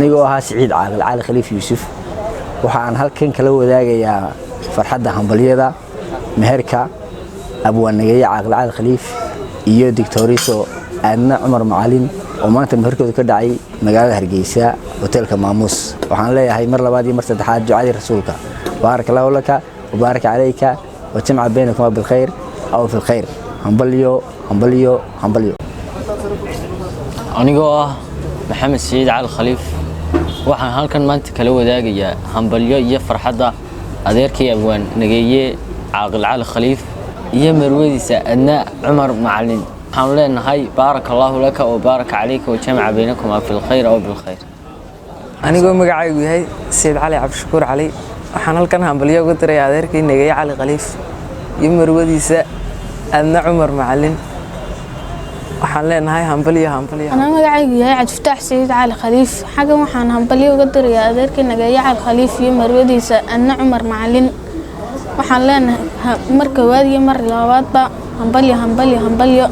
Anigoo ahaa Siciid Caaqil Cali Khaliif Yuusuf, waxa aan halkan kala wadaagayaa farxadda hambalyada meherka Abwaan Nageeye Caaqil Cali Khaliif iyo Doctoriso Aadna Cumar Macalin oo maanta meherkooda ka dhacay magaalada Hargeysa, hoteelka Maamuus. Waxaan leeyahay mar labaad iyo mar saddexaad ducadii rasuulka: baaraka allahu laka wabaaraka calayka wajamaca baynakuma bilkhayr aw fi lkhayr. Hambalyo, hambalyo, hambalyo. Anigoo ah Maxamed Siciid Cali Khaliif, waxaan halkan maanta kala wadaagayaa hambalyo iyo farxadda adeerkay Abwaan Nageeye Caaqil Cali Khaliif iyo marwadiisa Adna Cumar Macalin. Waxaanu leenahay baaraka allaahu laka wa baaraka calayka wa jamaca baynakuma fi lkhayr aw bilkhayr. Anigoo magacaygu yahay Sayid Cali Cabdishakuur Cali, waxaan halkan hambalyo uga diray adeerkay Nageeye Cali Khaliif iyo marwadiisa Adna Cumar Macalin. Waxaan leenahay hambalyo, hambalyo. Anaa magacaygu yahay Cabdifataax Saciid Cali Khaliif, xaggan waxaan hambalyo uga dirayaa adeerkay Nageeye Cali Khaliif iyo marwadiisa Adna Cumar Macalin. Waxaan leenahay mar koowaad iyo mar labaadba hambalyo, hambalyo, hambalyo.